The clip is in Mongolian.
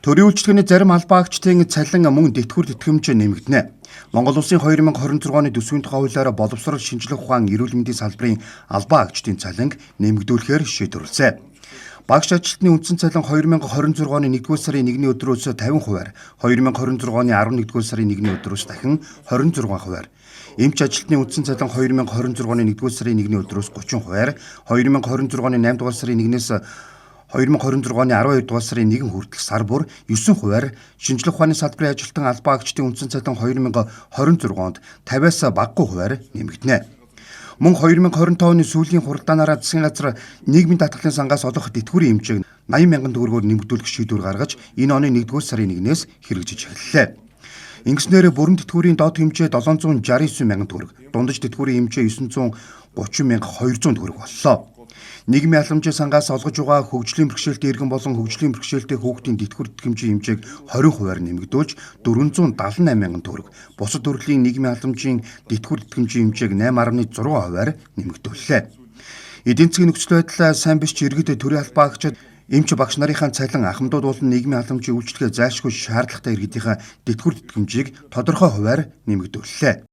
Төрийн үйлчилгээний зарим албан агчдын цалин мөн тэтгэвэр тэтгэмж нэмэгдэнэ. Монгол Улсын 2026 оны төсвийн тухай хуулиар боловсрол, шинжлэх ухаан, эрүүл мэндийн салбарын албан агчдын цалинг нэмэгдүүлэхээр шийдвэрлэсэн. Багш ажилтны үндсэн цалин 2026 оны 1-р сарын 1-ний өдрөөс 50 хувиар, 2026 оны 11-р сарын 1-ний өдрөөс дахин 26 хувиар, эмч ажилтны үндсэн цалин 2026 оны 1-р сарын 1-ний өдрөөс 30 хувиар, 2026 оны 8-р сарын 1-ээс 2026 оны 12 дугаар сарын 1 хүртэл сар бүр 9 хувиар, шинжлэх ухааны салбарын ажилтан албан агчдын үндсэн цалин 2026 онд 50-аас багагүй хувиар нэмэгдэнэ. Мөн 2025 оны сүүлийн хуралдаанаараа засгийн газар нийгмийн даатгалын сангаас олох тэтгэврийн хэмжээг 80 мянган төгрөгөөр нэмэгдүүлэх шийдвэр гаргаж, энэ оны 1-р сарын 1-ээс хэрэгжиж эхэллээ. Ингэснээр бүрэн тэтгэврийн доод хэмжээ 769 мянган төгрөг, дундаж тэтгэврийн хэмжээ 930 мянга 200 төгрөг боллоо. Нийгмийн алхамжийн сангаас олгож байгаа хөгжлийн бэрхшээлтэй иргэн болон хөгжлийн бэрхшээлтэй хүүхдийн тэтгэвэр тэтгэмжийн хэмжээг 20 хувиар нэмэгдүүлж 478 мянган төгрөг, бусад төрлийн нийгмийн алхамжийн тэтгэвэр тэтгэмжийн хэмжээг 8.6 хувиар нэмэгдүүллээ. Эдийн засгийн нөхцөл байдал сайн биш ч иргэд, төрийн албан агчид, эмч, багш нарынхаа цалин, ахмадууд болон нийгмийн алхамжийн үйлчилгээ зайлшгүй шаардлагатай иргэдийнхээ тэтгэвэр тэтгэмжийг тодорхой хувиар нэмэгдүүллээ.